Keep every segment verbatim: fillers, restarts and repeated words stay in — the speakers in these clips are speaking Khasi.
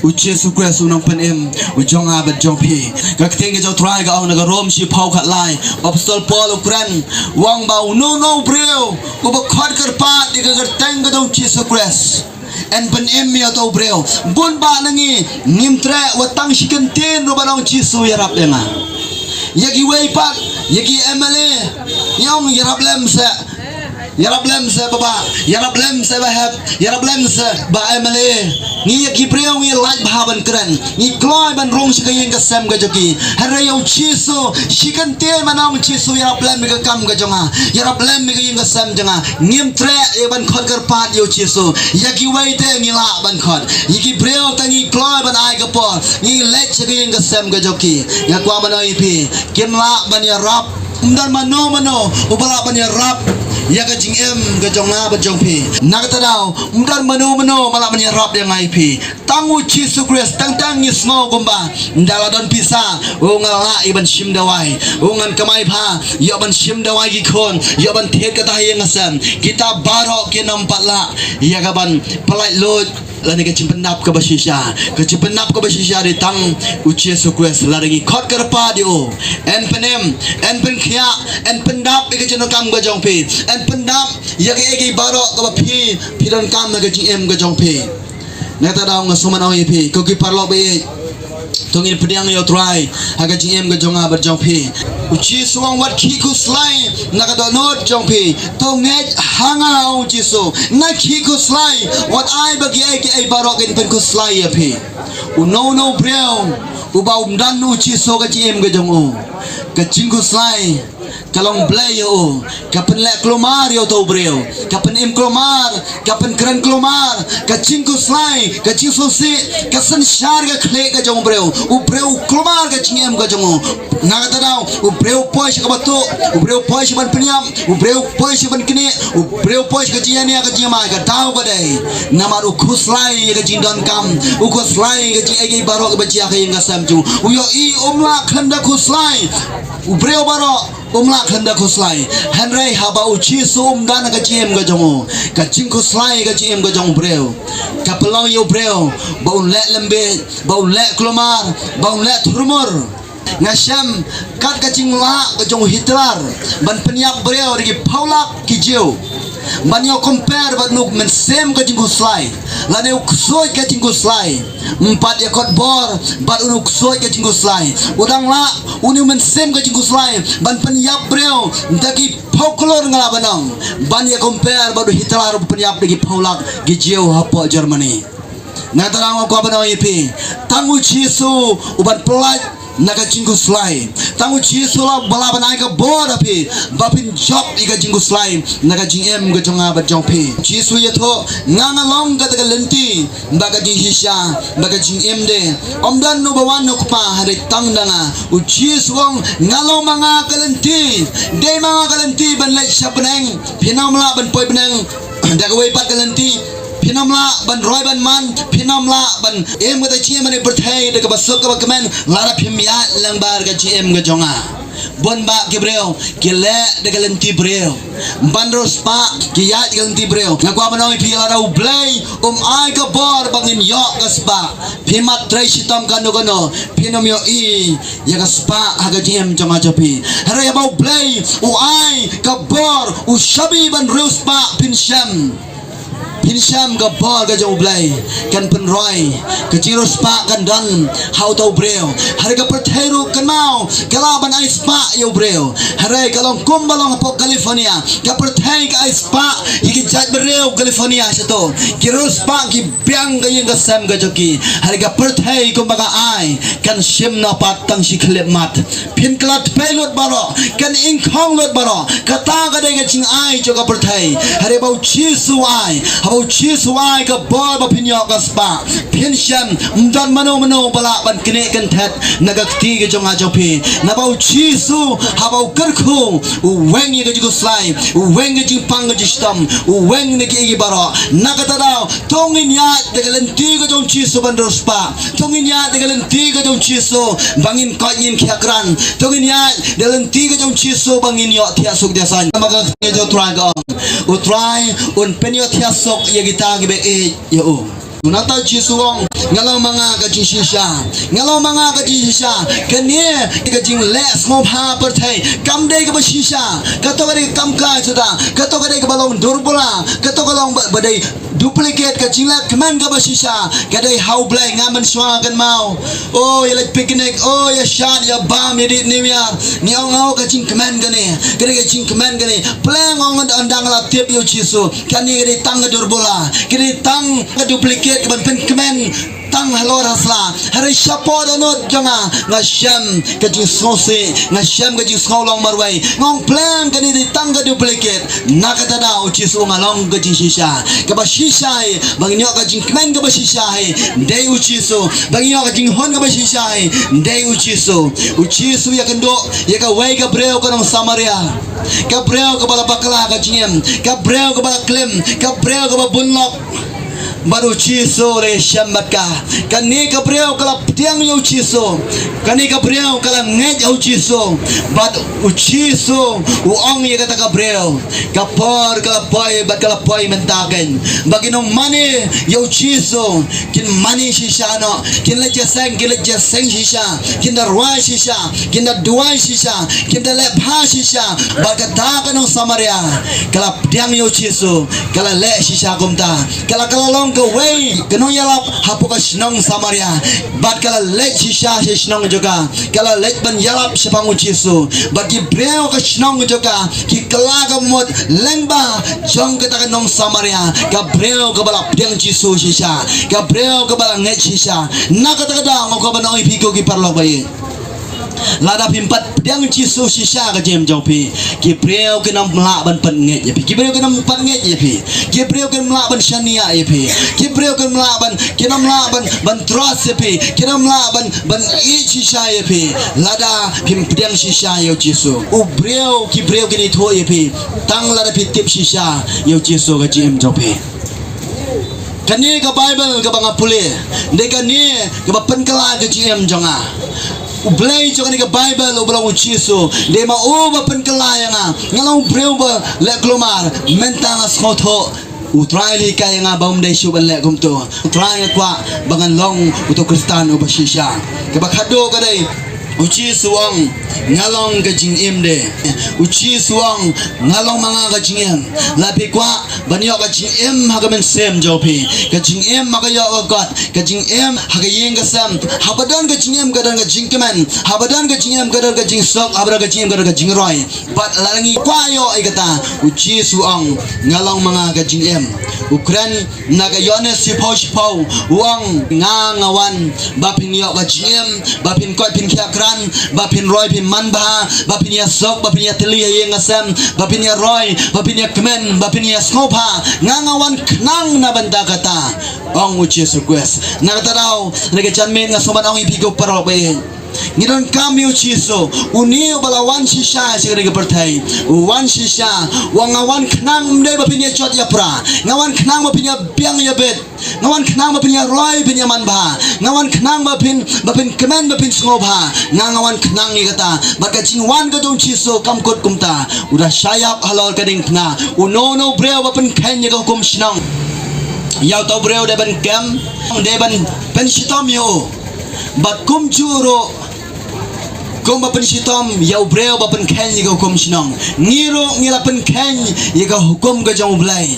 U Jisu Khrist u nongpynim u jong nga bad jong phi. Ka ktien ka jong u Trai ka ong na ka Rom shiphew khatlai, u Apostol Paul u kren, u ong ba uno uno u briew uba khot kyrpad ïa ka kyrteng ka jong u Jisu Khrist, yn pynim ïa uto u briew. Bun bah na ngi ngim treh, wat tang shi kyntien ruh ban ong Jisu ïarap ïa nga. Ïa kiwei pat, ïa ki M L A, ngi ong ïarap lem seh. Ïarap lem seh Bah, ïarap lem seh Bah Hep, ïarap lem seh Bah M L A. Ngi ïa ki briew ngi lait bha ban kren, ngi kloi ban rung sha ka ïing ka sem ka jong ki. Hynrei ïa u Jisu, shi kyntien ban ong Jisu ïarap lem ïa ka kam ka jong nga, ïarap lem ïa ka ïing ka sem jong nga. Ngim treh ïa ban khot kyrpad ïa u Jisu. Ïa kiwei te ngi lah ban khot. Ïa ki briew te ngi kloi ban ai ka por, ngi leit sha ka ïing ka sem ka jong ki. Nga kwah ban ong ïa phi, kim lah ban ïarap. Ym don mano mano uba lah ban ïarap ïa ka jingim ka jong nga bad jong phi. Na kata daw, ym don mano mano ba lah ban ïarap ïa nga ïa phi. Tang u Jisu Khrist, tang tang ngi sngew kumba ynda la don pisa, u nga lah ïa ban shim dawai, u ngan kamai bha ïa ban shim dawai ki khun, ïa ban thied kata ha ïing ha sem. Kita baroh kin ym pat lah ïa ka ban pyllait luid lane ka jingpyndap kaba shisha. Ka jingpyndap kaba shisha dei tang u Jisu Khrist. Lada ngi khot kyrpad ïa u, yn pynim, yn pynkhiah, yn pyndap ïa ka jingdonkam ka jong phi, yn pyndap ïa kaei kaei baroh kaba phi, phi donkam ha ka jingim ka jong phi. Na kata daw nga sngewbha ban ong ïa phi, ko ki paralok ba ïeit, to ngin pdiang ïa u Trai ha ka jingim ka jong nga bad jong phi. U Jisu u ong wat khih khuslai na ka dohnud jong phi. To ngeit ha nga, ong u Jisu, nga khih khuslai, wat ai ba kiei kiei baroh kin pynkhuslai ïa phi. Uno uno u briew uba ym don u Jisu ha ka jingim ka jong u, ka jingkhuslai ka long blei ïa u, ka pynleh kulmar ïa uto u briew, ka pynim kulmar, ka pynkren kulmar, ka jingkhuslai, ka jingsngewsih, ka synshar ka khlieh ka jong u briew. U briew u kulmar ka jingim ka jong u. Na kata daw, u briew u poi sha kaba tuh, u briew u poi sha ban pynïap, u briew u poi sha ban knieh, u briew u poi sha ka jingïania ka jingïamai, ka daw ka dei namar u khuslai ïa ka jingdonkam, u khuslai ïa ka jingïeit baroh kaba jia ha ka ïing ka sem jong u. U ïohi um lah khlem da khuslai, u briew baroh um lah khlem da khuslai. Hynrei haba u Jisu um don ha ka jingim ka jong u, ka jingkhuslai ka jingim ka jong u briew ka pynlong ïa u briew ba un leh lymbiej, ba un leh kulmar, ba un leh thurmur. Nga shem kat ka jinglah ka jong u Hitler ban pynïap briew da ki phew lak ki Jiw, ban ïoh compare bad une u mynsiem ka jingkhuslai, lane u ksuid ka jingkhuslai. Ym pat ïa kot bor bad une u ksuid ka jingkhuslai. U dang lah une u mynsiem ka jingkhuslai ban pynïap briew da ki phew klur, nga lah ban ong, ban ïa compare bad u Hitler uba pynïap da ki phew lak ki Jiw hapoh Germany. Na kata daw nga kwah ban ong ïa phi, tang u Jisu u ban pyllait na ka jingkhuslai. Tang u Jisu la ba lah ban ai ka bor ha phi ba phin jop ïa ka jingkhuslai na ka jingim ka jong nga bad jong phi. Jisu ïathuh, nga nga long kata ka lynti bad ka jingshisha bad ka jingim de. Ym don uba wan ha u Kpa hynrei tang da nga. U Jisu u ong, nga long ma nga ka lynti. Dei ma nga ka lynti ban leit sha bneng, phin ym lah ban poi bneng da kawei pat ka lynti. Phin ym lah ban roi ban man, phin ym lah ban im kata jingim ha kane ka pyrthei da kaba suk kaba kmen lada phim ïaid lyngba ka jingim ka jong nga. Bun bah ki briew ki leh da ka lynti briew ban riewspah, ki ïaid da ka lynti briew. Nga kwah ban ong ïa phi, lada U Blei um ai ka bor ba ngin ïoh ka spah, phi mat trei shitom kano kano, phin ym ïohi ïa ka spah ha ka jingim jong nga jong phi. Hynrei haba U Blei u ai ka bor, u shabi ban riewspah, phin shem, phin shem ka bor ka jong U Blei kan pynroi ka jingriewspah kan don ha uto u briew. Hynrei ka pyrthei ruh kynmaw ka lah ban ai spah ïa u briew. Hynrei ka long kumba long hapoh California, ka pyrthei ka ai spah ïa ki jaitbynriew California shato. Ki riewspah ki biang ka ïing ka sem ka jong ki. Hynrei ka pyrthei kumba ka ai kan shim noh pat tang shi khyllipmat. Phin kylla tpei lut baroh, kan ingkhong lut baroh. Kata ka dei ka jingai jong ka pyrthei. Hynrei haba U Jisu u ai, haba U Jisu u ai ka bor ba phin ïoh ka spah, phin shem, ym don mano mano ba lah ban knieh kynthet na ka kti ka jong nga jong phi. Naba U Jisu haba u kyrkhu, u weng ïa ka jingkhuslai, u weng ïa ka jingpang ka jingshitom, u weng na kiei kiei baroh. Na kata daw, to ngin ïaid da ka lynti ka jong U Jisu ban riewspah. To ngin ïaid da ka lynti ka jong U Jisu ba ngin koit ngin khiah kran. To ngin ïaid da ka lynti ka jong U Jisu ba ngin ïoh thiah suk thiah saiñ. Namar ka ktien ka jong U Trai ka ong, U Trai un pynïoh thiah suk ïa kita kiba ïeit ïa u. Nangta u Jisu u ong, nga long ma nga ka jingshisha. Nga long ma nga ka jingshisha. Kane ka jingleh sngewbha pyrthei kam dei kaba shisha. Kato ka dei ka kam kai suda. Kato ka dei kaba long durbula. Kato ka long ba, ba dei duplicate. Ka jingleh kmen kaba shisha ka dei ha U Blei. Nga mynshuwa nga kynmaw, o, ïa leit picnic, o, ïa shad, ïa bam, ïa dih New Year. Ngi ong, o, ka jingkmen kane. Ka dei ka jingkmen kane. Pleng ong, ynda nga la tip ïa u Jisu, kane ka dei tang ka durbula. Ka dei tang ka duplicate kaban pynkmen tang halor ha sla. Hynrei shapoh dohnud jong nga, nga shem ka jingsngewsih, nga shem ka jingsngew long marwei. Nga ong, pleng kane dei tang ka duplicate. Na kata ka daw u Jisu u ong, nga long ka jingshisha. Kaba shisha hi ba ngin ïoh ka jingkmen kaba shisha hi dei u Jisu. Ba ngin ïoh ka jinghun kaba shisha hi dei u Jisu. U Jisu u ïakynduh ïa kawei ka briew ka nong Samaria. Ka briew kaba la bakla ka jingim. Ka briew kaba la klim. Ka briew kaba bun lok. Bad u Jisu u la ïashem bad ka. Kane ka briew ka la pdiang ïa u Jisu. Kane ka briew ka la ngeit ïa u Jisu. Bad u Jisu u ong ïa kata ka briew, ka por ka la poi bad ka la poi mynta kein ba ki nongmane ïa u Jisu kin mane shisha noh, kin leit ïaseng, kin leit ïaseng shisha, kin da rwai shisha, kin da duwai shisha, kin da leh bha shisha. Bad kata ka nong Samaria ka la pdiang ïa u Jisu, ka la leh shisha kumta. Ka la, ka la long kawei ka nongïalap hapoh ka shnong Samaria. Bad ka la leit shisha sha shnong jong ka. Ka la leit ban ïalap shaphang u Jisu. Bad ki briew ka shnong jong ka ki kylla ka mut lyngba jong kata ka nong Samaria, ka briew kaba la pdiang Jisu shisha, ka briew kaba la ngeit shisha. Na kata ka daw nga kwah ban ong ïa phi ko ki paralok ba ïeit, lada phim pat pdiang Jisu shisha ka jingim jong phi, ki briew kin ym lah ban pat ngeit ïa phi. Ki briew kin ym pat ngeit ïa phi. Ki briew kin ym lah ban shaniah ïa phi. Ki briew kin ym lah ban, kin ym lah ban, ban trust ïa phi. Kin ym lah ban, ban ïeit shisha ïa phi lada phim pdiang shisha ïa u Jisu. U briew, ki briew kin ithuh ïa phi tang lada phi tip shisha ïa u Jisu ka jingim jong phi. Kane ka Baibl kaba nga pule, dei kane kaba pynkylla ka jingim jong nga. U Blei jong kane ka Baibl uba long u Jisu, dei ma u ba pynkylla ïa nga. Nga long u briew ba leh kulmar, mynta nga sngewthuh. U Trai u la hikai ïa nga ba ym dei shuh ban leh kumto. U Trai, nga kwah ba ngan long uto u Khristan uba shisha. Kaba khatduh ka dei, u Jisu u ong, nga long ka jingim de. U Jisu u ong, nga long ma nga ka jingim. Lada phi kwah ban ïoh ka jingim ha ka mynsiem jong phi, ka jingim ha ka ïoh ka kot, ka jingim ha ka ïing ka sem, haba don ka jingim ka don ka jingkmen, haba don ka jingim ka don ka jingsuk, haba don ka jingim ka don ka jingroi. Bad lada ngi kwah ïoh ïa kata, u Jisu u ong, nga long ma nga ka jingim. U kren na ka Ïoannis shiphew shiphew, u ong, nga nga wan ba phin ïoh ka jingim, ba phin koit phin khiah krat, ba phin roi phin manbha, ba phin ïasuk, ba phin ïatylli ha ïing ha sem, ba phin ïaroi, ba phin ïakmen, ba phin ïasngewbha. Nga nga wan khnang na bynta kata, ong u Jisu Khrist. Na kata ka daw, na ka janmiet nga sngewbha ban ong ïa phi ko paralok ba ïeit, ngi donkam ïa u Jisu, une uba la wan shisha sha kane ka pyrthei. U wan shisha, u ong, nga wan khnang, ym dei ba phin ïajot ïapra. Nga wan khnang ba phin ïabiang ïabit. Nga wan khnang ba phin ïaroi, phin ïamanbha. Nga wan khnang ba phin, ba phin kmen, ba phin sngewbha. Nga nga wan khnang ïa kata. Bad ka jingwan ka jong u Jisu kam kut kumta. U da shah ïap halor ka diengphna. Uno uno u briew ba pynkheiñ ïa ka hukum shnong, ïa uta u briew dei ban kem, dei ban pynshitom ïa u. Bad kumjuh ruh, kumba pynshitom ïa u briew ba pynkheiñ ïa ka hukum shnong, ngi ruh ngi la pynkheiñ ïa ka hukum ka jong U Blei.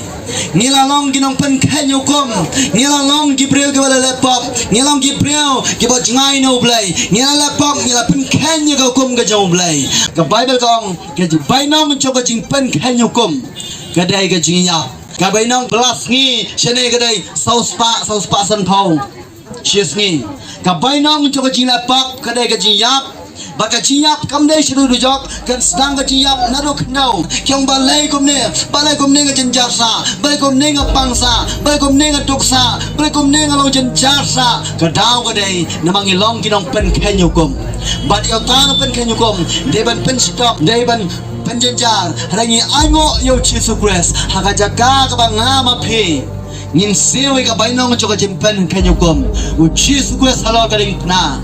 Ngi la long ki nongpynkheiñ hukum. Ngi la long ki briew kiba la leh pop. Ngi long ki briew kiba jngai na U Blei. Ngi la leh pop, ngi la pynkheiñ ïa ka hukum ka jong U Blei. Ka Baibl ka ong, ka bainong jong ka jingpynkheiñ hukum ka dei ka jingïap. Ka bainong ba la sngi shane ka dei saw spah, saw spah sanphew shi sngi. Ka bainong jong ka jingleh pop ka dei ka jingïap. Bad ka jingïap kam dei shaduh dujok, kan sdang ka jingïap naduh khyndew. Ki ong balei kumne, balei kumne nga jynjar sah, balei kumne nga pang sah, balei kumne nga duk sah, balei kumne nga long jynjar sah. Ka daw ka dei namar ngi long ki nongpynkheiñ hukum. Bad ïa uta u nongpynkheiñ hukum dei ban pynshitom, dei ban pynjynjar, hynrei ngi ainguh ïa u Jisu Khrist ha ka jaka kaba nga ma phi ngin siew ïa ka bainong jong ka jingpynkheiñ hukum. U Jisu Khrist halor ka diengphna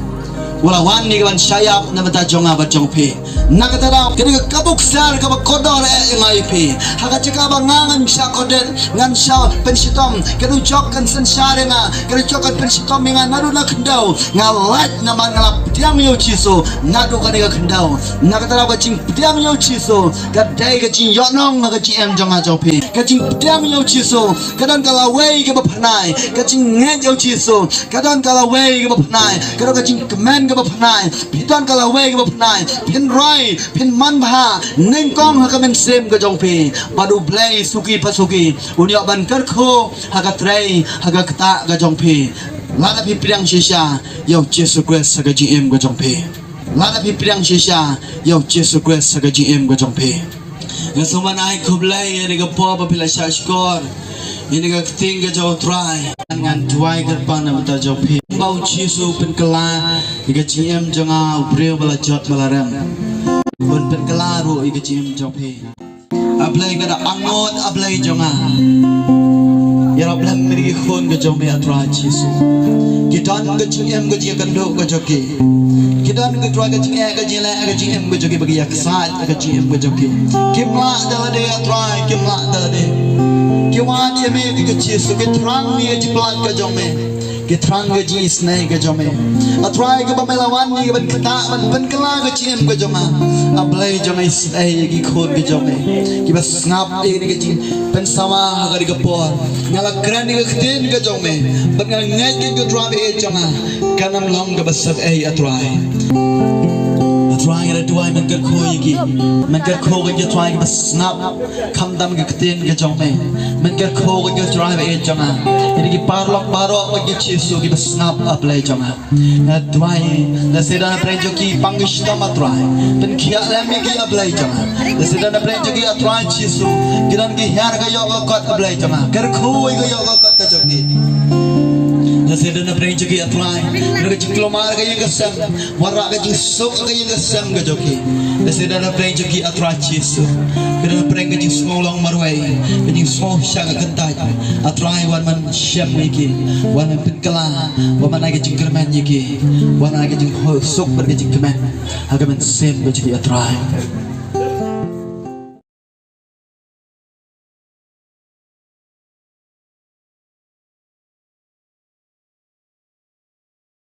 Ba la wan ïa ka ban shah ïap na ka bynta jong nga bad jong phi. Na kata ka daw, kane ka buk sar kaba kordor eh ïa nga ïa phi. Ha ka jaka ba nga ngan shah kordit, ngan shah pynshitom, ka dujok kan synshar ïa nga, ka dujok kan pynshitom ïa nga naduh na khyndew. Nga lait namar nga la pdiang ïa u Jisu naduh kane ka khyndew. Na kata ka daw, ka jingpdiang ïa u Jisu ka dei ka jingïohnong ha ka jingim jong nga jong phi. Ka jingpdiang ïa u Jisu ka don ka lawei kaba pynai. Ka jingngeit ïa u Jisu ka don ka lawei kaba pynai, ka don ka jingkmen kaba pynai. Phi don ka lawei kaba pynai. Phin roi, phin manbha nyngkong ha ka mynsiem ka jong phi. Bad U Blei suki pa suki un ïoh ban kyrkhu ha ka trei, ha ka ktah ka jong phi. Lada phi pdiang shisha ïa u Jisu Khrist ha ka jingim ka jong phi. Lada phi pdiang shisha ïa u Jisu Khrist ha ka jingim ka jong phi. Nga sngewbha ai khublei ïa kane ka por ba phi la shah shkor ïa kane ka ktien ka jong U Trai. Ngan duwai kyrpad na ka bynta jong phi ba u Jisu pynkylla ïa ka jingim jong nga u briew ba la jot ba la rem. Bad pynkylla ruh ïa ka jingim jong phi. A Blei ka da angnud, A Blei jong nga. Ïarap lem ïa ki khun ka jong me, A Trai Jisu. Ki don ka jingim ka jingïakynduh ka jong ki. Ki don, A Trai, ka jingeh ka jingleh ka jingim ka jong ki, ba ki ïaksaid ka jingim ka jong ki. Kim lah da lade, A Trai, kim lah da lade. Ki wad ïa me, A Jisu, ki thrang ïa ka jingpynlait ka jong me. Ki thrang ka jingisynei ka jong me. A Trai, kaba me la wan ïa ka ban ktah ban pynkylla ka jingim ka jong nga. A Blei jong nga, isynei ïa ki khun ka jong me kiba sngap ïa kane ka jingpynsawa ha kane ka por. Nga la kren ïa ka ktien ka jong me bad nga ngeit ïa ka, A Trai, ba ïeit jong nga kan ym long kaba sep ei, A Trai. A Trai, nga la duwai, men kyrkhu ïa ki. Men kyrkhu ïa ki, A Trai, kiba sngap khamtam ka ktien ka jong me. Men kyrkhu ïa ki, A Trai, ba ïeit jong nga. Ïa ki paralok baroh, A Jisu, kiba sngap, A Blei jong nga. Nga duwai, lada don hapdeng jong ki pang ki shitom, A Trai, pynkhiah lem ïa ki, A Blei jong nga. Lada don hapdeng jong ki, A Trai Jisu, ki don ki hiar ka ïoh ka kot, A Blei jong nga, kyrkhu ïa ka ïoh ka kot ka jong ki. Lada don hapdeng jong ki, A Trai, ka jingkulmar ka ïing ka sem, wanrah ka jingsuk ka ïing ka sem ka jong ki. Lada don hapdeng jong ki, A Trai Jisu, ka don hapdeng ka jingsngew long marwei, ka jingsngew shah ka kyntait, A Trai, wan men shem ïa ki, wan men pynkylla, wan men ai ka jingkyrmen ïa ki, wan ai ka jingsuk bad ka jingkmen ha ka mynsiem ka jong ki, A Trai.